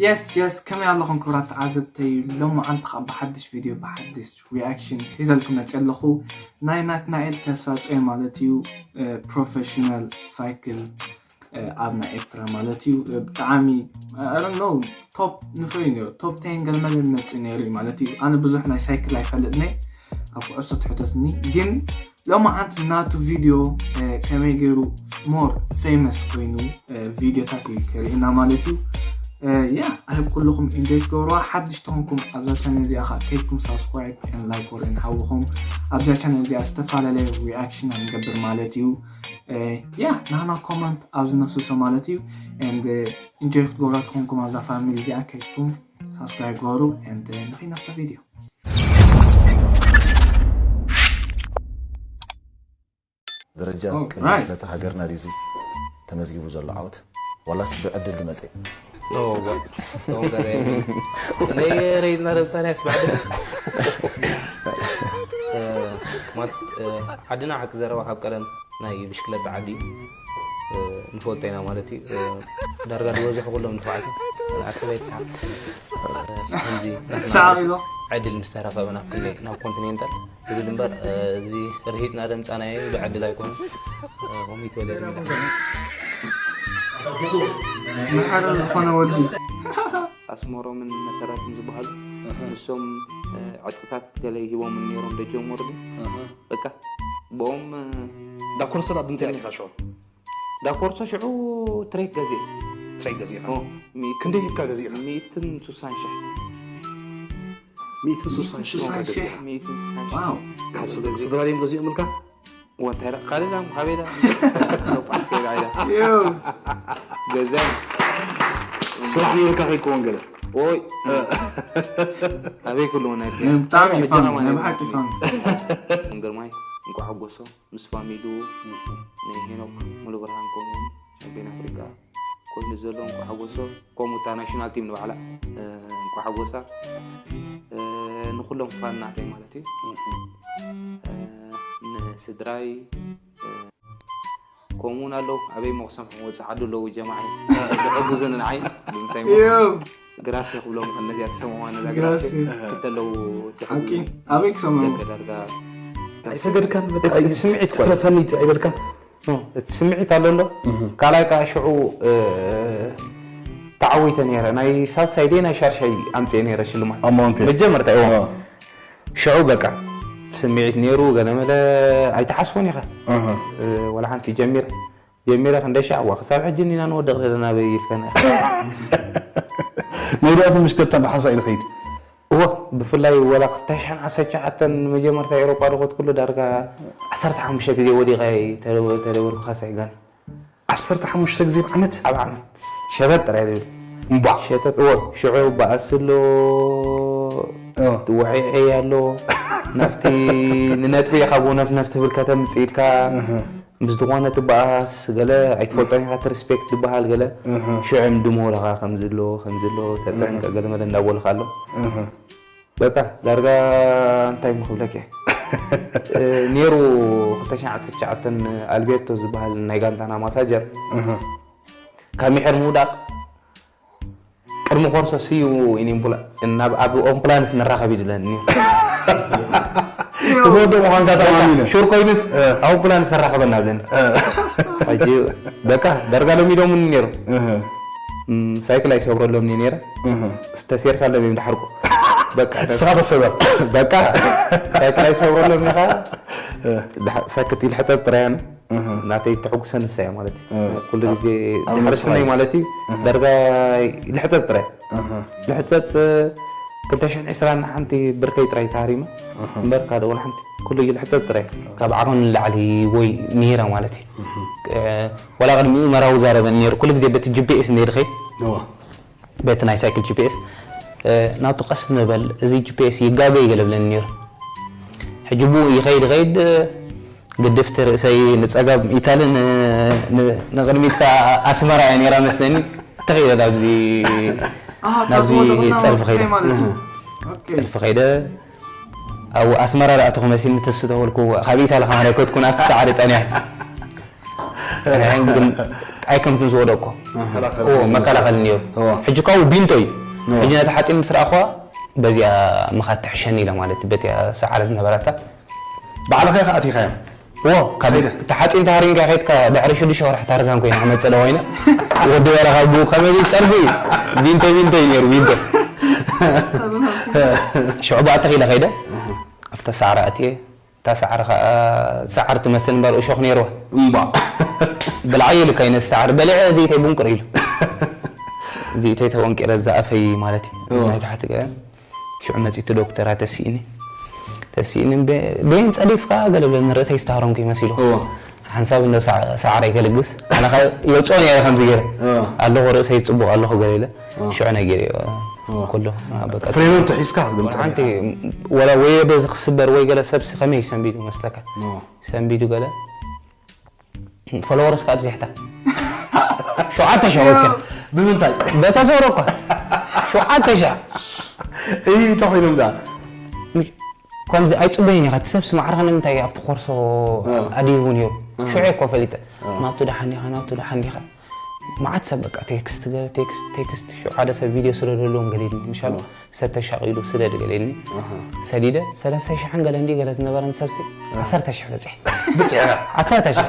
የስ የስ፣ ከመይ ኣለኹም ክብራት ተዓዘብተይ? ሎማዓንቲ ካብ ብሓድሽ ቪድዮ ብሓድሽ ሪኣክሽን ሒዘልኩም መፅእ ኣለኹ። ናይ ናትናኤል ተስፋ ፅዮን ማለት እዩ። ፕሮፌሽናል ሳይክል ኣብ ናይ ኤርትራ ማለት እዩ። ብጣዕሚ ኖ ቶፕ ንፍሪ ነይሩ። ቶፕ ቴን ገለመለ መፅእ ነይሩ እዩ ማለት እዩ። ኣነ ብዙሕ ናይ ሳይክል ኣይፈልጥን እየ፣ ኣብ ኩዕሶ ትሕተትኒ። ግን ሎማዓንቲ ናቱ ቪድዮ ከመይ ገይሩ ሞር ፌመስ ኮይኑ ቪድዮታት እዩ ከርእየና ማለት እዩ። ያ ኣይ ኩልኹም ኢንጆይ ትገብርዋ። ሓድሽ ተኾንኩም ኣብዛ ቻነል እዚኣ ከዓ ከይድኩም ሳብስክራይብ ን ላይክ ወር ን ሓውኹም። ኣብዛ ቻነል እዚኣ ዝተፈላለየ ሪኣክሽን ንገብር ማለት እዩ። ያ ናህና ኮመንት ኣብዚ ነፍስሶ ማለት እዩ። And ኢንጆይ ክትገብራ ተኾንኩም ኣብዛ ፋሚሊ እዚኣ ከይድኩም ሳብስክራይብ ገበሩ። And ንኸይድ ናብታ ቪድዮ። ደረጃ ቅድሚ ክፍለተ ሃገርና ድዩ ተመዝጊቡ ዘሎ ዓወት ዋላስ ብዕድል ዝመፀ? ረይዝና ደምፃናይ ስባዕደ ማለት ዓድና ሓቂ ዘረባ ካብ ቀደም ናይ ብሽክለታ ዓዲ ንፈልጦ ኢና ማለት እዩ። ዳርጋ ዝበዝሑ ኩሎም ንተባዕትዮ ኣሰበይቲ ሰዓት ከምዚ ሰዓቕ ኢሎ ዕድል ምስ ተረኸበ ናብ ክልል ናብ ኮንቲኔንታል ዝብል እምበር እዚ ርሂፅና ደምፃናዮ ብዕድል ኣይኮነ። ከምኡ ይትበለ ንሓረ ዝኾነ ወዲ ኣስመሮምን መሰረትን ዝበሃሉ ንሶም ዕጥቅታት ገለ ሂቦም ነይሮም ደጀመሩሉ በቃ ብኦም ዳኮርሶ ናብ ምንታይ ኣቲኻ ሽዑ? ዳኮርሶ ሽዑ ትሬክ ገዚእ ትሬክ ገዚእኻ? ክንደይ ሂብካ ገዚእኻ? ሚእትን ሱሳን ሽሕ ሚእትን ሱሳን ሽሕ ሂብካ ገዚእኻ? ሚእትን ሱሳን ሽሕ ዋው ካብ ስድራ ድዮም ገዚኦምልካ? ወንታይ ዳ ካልእ ዳ ካበይ ዳ ቋሕ ከይዳ ኢላ ዮ ገዛይ ስራሕ ነይርካ ከይከውን ገለ ኦይ ኣበይ ክህልዎ ናይ ብጣዕሚ እዩ ፋን ናይ ብሓቂ ፋን ግርማይ እንኳዕ ሓጎሶ ምስ ፋሚሉ ናይ ሄኖክ ሙሉ ብርሃን ከምኡ ሻምፒዮን ኣፍሪቃ ኮይኑ ዘሎ እንኳዕ ሓጎሶ። ከምኡ እታ ናሽናል ቲም ንባዕላ እንኳዕ ሓጎሳ ንኩሎም ፋን ናተይ ማለት እዩ። ንስድራይ ከምኡ እውን ኣለዉ ኣበይ መቕሰም ወፅእ ዓዱ ኣለዉ ጀማዓይ ዝሕጉዙኒ ንዓይ ብምንታይ ግራስ ክብሎም ነዚኣ ተሰምዋ ነዛ ግራስ ግራስ። ክተለዉ ሓቂ ኣበይ ክሰምዑ ዳርጋ ኣይፈገድካን በቃ እቲ ስምዒት እኮ እዩ። ትትረፈኒ ኣይበልካን እቲ ስምዒት ኣሎ እንዶ ካልኣይ ከዓ ሽዑ ተዓዊተ ነይረ ናይ ሳልሳይ ደ ናይ ሻርሻይ ኣምፅአ ነይረ ሽልማት ኣማውንት መጀመርታ እዎ ሽዑ በቃ ስምዒት ነይሩ ገለመለ ኣይተሓስቦን ኢኻ ወላ ሓንቲ ጀሚረ ጀሚረ ክንደይ ሻዕ ዋ ክሳብ ሕጂ ኢና ንወድቕ ዘለና በይ ኢልከና መውዳእቲ ምሽከታ ብሓንሳ ኢሉ ኸይድ እወ ብፍላይ ወላ ክልተ ሽሕን ዓሰርተ ትሽዓተን መጀመርታ ኤሮጳ ዝኸድኩሉ ዳርጋ ዓሰርተ ሓሙሽተ ግዜ ወዲቐ ተደወልኩ ካሳይ ጋን ዓሰርተ ሓሙሽተ ግዜ ብዓመት ኣብ ዓመት ሸተት ጥራይ ዝብል እምባ ሸተት እወ ሽዑ በኣስ ኣሎ ወሒዒ ኣሎ ናብቲ ንነጥቢ ኢኻ ብእውነት ነፍ ትብል ከተምፅእ ኢልካ ምስ ዝኾነ ትበኣስ ገለ ኣይትፈልጦን ኢኻ እቲ ሪስፔክት ዝበሃል ገለ ሽዑ ድሞለኻ ከምዚ ኣሎ ከምዚ ኣሎ ተጠንቀ ገለ መለ እንዳበሉኻ ኣሎ በቃ ዳርጋ እንታይ ምክብለክ እየ ነይሩ ክልተ ሽሕን ዓሰርተ ትሽዓተን ኣልቤርቶ ዝበሃል ናይ ጋንታና ማሳጀር ካብ ሚሕር ምውዳቅ ቅድሚ ኮርሶ ስዩ ናብ ኣብ ኦምፕላንስ ንራኸብ ይድለኒ ክትወደ ምዃንካ ተማሚነ ሹር ኮይኑስ ኣውሮፕላን ሰራኸበና ብለኒ ሕጂ በቃ ዳርጋ ሎሚዶምኒ ነይሩ ሳይክል ኣይሰብረሎም ነይረ ስተሴርካ ሎም እዮም ድሓርቁ በቃ ንስኻ ተሰበር በቃ ሳይክል ኣይሰብረሎም ኢኻ ሳክት ኢልሕጠብ ጥራያን ናተይ ተሐጉሰ ንሳ እያ ማለት እዩ ኩሉ ግዜ ድሕሪ ስነይ ማለት እዩ ዳርጋ ልሕፀፅ ጥራይ ልሕፀፅ ክልተ ሽሕን ዕስራን ሓንቲ ብርከይ ጥራይ ተሃሪመ እምበር ካልእ ወላ ሓንቲ ኩሉ እዩ ልሕፀፅ ጥራይ ካብ ዓቐን ንላዕሊ ወይ ነይረ ማለት እዩ ወላ ቅድሚኡ መራዊ ዛረበን ነይሩ ኩሉ ግዜ በቲ ጂፒኤስ እንደ ድኸይድ በቲ ናይ ሳይክል ጂፒኤስ ናቱ ቀስ ንበል እዚ ጂፒኤስ ይጋገ ይገለብለኒ ነይሩ ሕጂ ብኡ ይኸይድ ኸይድ ግድፍቲ ርእሰይ ንፀጋብ ኢታልን ንቅድሚት ከዓ ኣስመራ እያ ነይራ መስለኒ ተኸይደ ናብዚ ናብዚ ፀርፊ ከይደ ፀርፊ ከይደ ኣብ ኣስመራ ዳኣተኹ መሲልኒ ተስተበልኩ ካብ ኢታሊ ከማን ኣይከትኩን ኣብቲ ሰዓሪ ፀኒሐ ፀኒሐን ግን ኣይከምትን ዝወደቅኮ መከላኸሊ ኦ ዝመስል። መከላኸሊ ነይሩ እዎ። ሕጂ ካብኡ ቢንቶ እዩ እዎ። ሕጂ ነታ ሓፂን ምስ ረኣኹዋ በዚኣ ምኻድ ትሕሸኒ ኢለ ማለት በቲኣ ሰዓረ ዝነበራታ ባዕልኸ ከኣቲኻዮም ዎ ካብ ከይደ። ተሓፂን ተሃሪምካ ከይድካ ድሕሪ ሽዱሽተ ወርሒ ታርዛን ኮይነ ክመፅእ ዶ ኮይነ ወዲ በረኻ ብኡ ከመይ ጸርፊ እዩ ቢንቶ ቢንቶ እዩ ነይሩ ቢንቶ ሽዑ ባእተኽ ኢለ ከይደ ኣብታ ሳዕሪ ኣትየ እታ ሳዕሪ ከዓ ሳዕሪ ትመስል እምበር እሾኽ ነይርዋ እምባ ብልዓይ ኢልካ ይነስ ሳዕሪ በሊዐ ዘይተይ ቡንቅር ኢሉ ዘይተይ ተወንቂረ ዝኣፈይ ማለት እዩ እዎ። ናይ ታሕቲ ገ ሽዑ መፂቱ ዶክተራ ተሲእኒ ተሲእኒ ቤን ፀዲፍካ ገለ ብለኒ ርእሰይ ዝተሃረምኩ ይመሲሉ እዎ ሓንሳብ እንዶ ሳዕረይ ከልግስ ኣነ የውፅኦ ነረ ከምዚ ገይረ እዎ ኣለኹ ርእሰይ ፅቡቕ ኣለኹ ገለ ኢለ ሽዑ ነጊረ ኩሉ በቃ ፍሬኖም ተሒዝካ ግምጣ ሓንቲ ወላ ወይ በዚ ክስበር ወይ ገለ ሰብሲ ከመይ ሰንቢዱ መስለካ ሰንቢዱ ገለ ፎሎወርስ ካብ ዚሕታ ሸውዓተ ሺሕ ወሲኻ ብምንታይ በታ ሰውረ እኳ ሸውዓተ ሺሕ እዩ ተኾይኖም ዳ ከምዚ ኣይፅበይን ኢኻ እቲ ሰብሲ ማዕርኻ ንምንታይ ኣብቲ ኮርሶ ኣድይቡ ነይሩ ሽዑ እኮ ፈሊጠ ናቱ ደሓን ኢኻ ናቱ ደሓን ኢኻ መዓት ሰብ በቃ ቴክስት ገለ ቴክስት ቴክስት ሽዑ ሓደ ሰብ ቪድዮ ስደደሎም ገሊልኒ ምሻሉ ሰብ ተሻቒሉ ስደድ ገሊልኒ ሰዲደ ሰለስተ ሽሕን ገለ እንዲ ገለ ዝነበረን ሰብሲ ዓሰርተ ሽሕ በፂሐ ብፅዕራ ዓሰርተ ሽሕ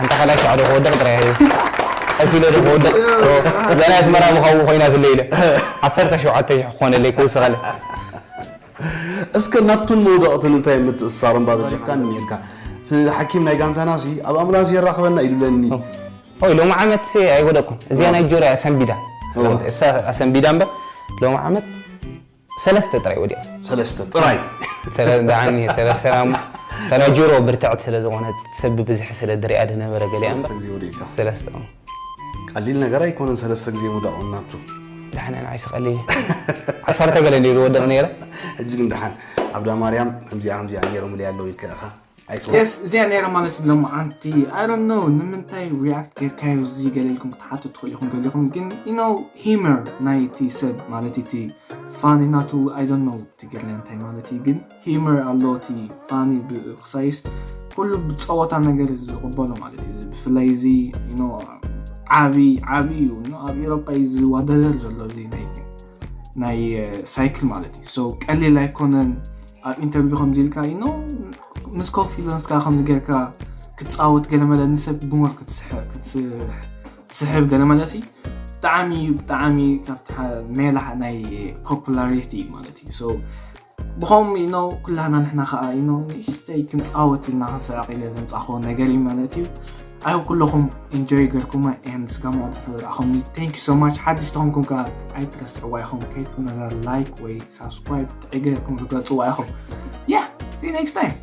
ኣንታ ካልኣይ ሸዓዶ ክወድቕ ጥራይ እዩ ቀስ ኢለ ዶ ክወድቕ ገና ኣስመራ ምኸው ኮይና ትለ ኢለ ዓሰርተ ሸውዓተ ሽሕ ክኾነለይ ክውስኸለ እስከ ናቱን መውደቕትን እንታይ ምትእስሳርን ባዘጀካን ነርካ እቲ ሓኪም ናይ ጋንታና ሲ ኣብ ኣምቡላንስ የራኽበና ኢሉለኒ ኦይ ሎሚ ዓመት ኣይወደቅኩም እዚኣ ናይ ጆርያ ኣሰንቢዳ እሳ ኣሰንቢዳ እምበር ሎሚ ዓመት ሰለስተ ጥራይ ወዲያ ሰለስተ ጥራይ ሰለስተ ተናጆሮ ብርትዕት ስለ ዝኾነ ሰብ ብብዝሒ ስለ ድሪኣ ድነበረ ገሊኣ ሰለስተ ግዜ ወዲእካ ሰለስተ ቀሊል ነገር ኣይኮነን ሰለስተ ግዜ ምውዳቕ ናቱ ዳሕና ንዓይስ ቀሊል ዓሰርተ ገለ እንዲ ዝወደቕ ነይረ ሕጂ ግን ደሓን ኣብዳ ማርያም ከምዚኣ ከምዚኣ ገይሮምሉ ኣለዉ ኢልካ ኢኻ ኣይትወ የስ እዚኣ ነይራ ማለት እዩ ሎማዓንቲ I don't know ንምንታይ ሪያክት ጌርካዮ እዚ ገለ ኢልኩም ክትሓቱ ትኽእሉ ኢኹም ገሊኹም ግን you know humor ናይ እቲ ሰብ ማለት እቲ ፋኒ ናቱ I don't know ትግርኛ እንታይ ማለት እዩ ግን humor ኣሎ እቲ ፋኒ ክሳይስ ኩሉ ብፀወታ ነገር ዝቕበሎ ማለት እዩ ብፍላይ እዚ ዓብይ ዓብይ እዩ ኣብ ኤሮፓ እዩ ዝዋዳደር ዘሎ እዚ ናይ ናይ ሳይክል ማለት እዩ so ቀሊል ኣይኮነን ኣብ ኢንተርቪው ከምዚ ኢልካ you know ምስ ኮንፊደንስካ ከምዚ ጌርካ ክትፃወት ገለመለ ንሰብ ብሞር ክትስሕብ ገለመለ ሲ ብጣዕሚ እዩ ብጣዕሚ ካብቲ ሜላ ናይ ፖፑላሪቲ ማለት እዩ so ብኸም you know ኩላና ንሕና ከዓ you know ንእሽተይ ክንፃወት ኢልና ክንስዕቕ ኢለ ዘምፃእክዎ ነገር እዩ ማለት እዩ I hope ኩለኹም ኢንጆይ ገርኩማ and ስጋብ መወዳእታ ዝረኣኹምኒ thank you so much ሓድሽ ተኾንኩም ከዓ ኣይትረስዕዋ ኢኹም ከይድኩም ነዛ ላይክ ወይ ሳብስክራይብ ጥዒ ገርኩም ርገፅዋ ኢኹም yeah see you next time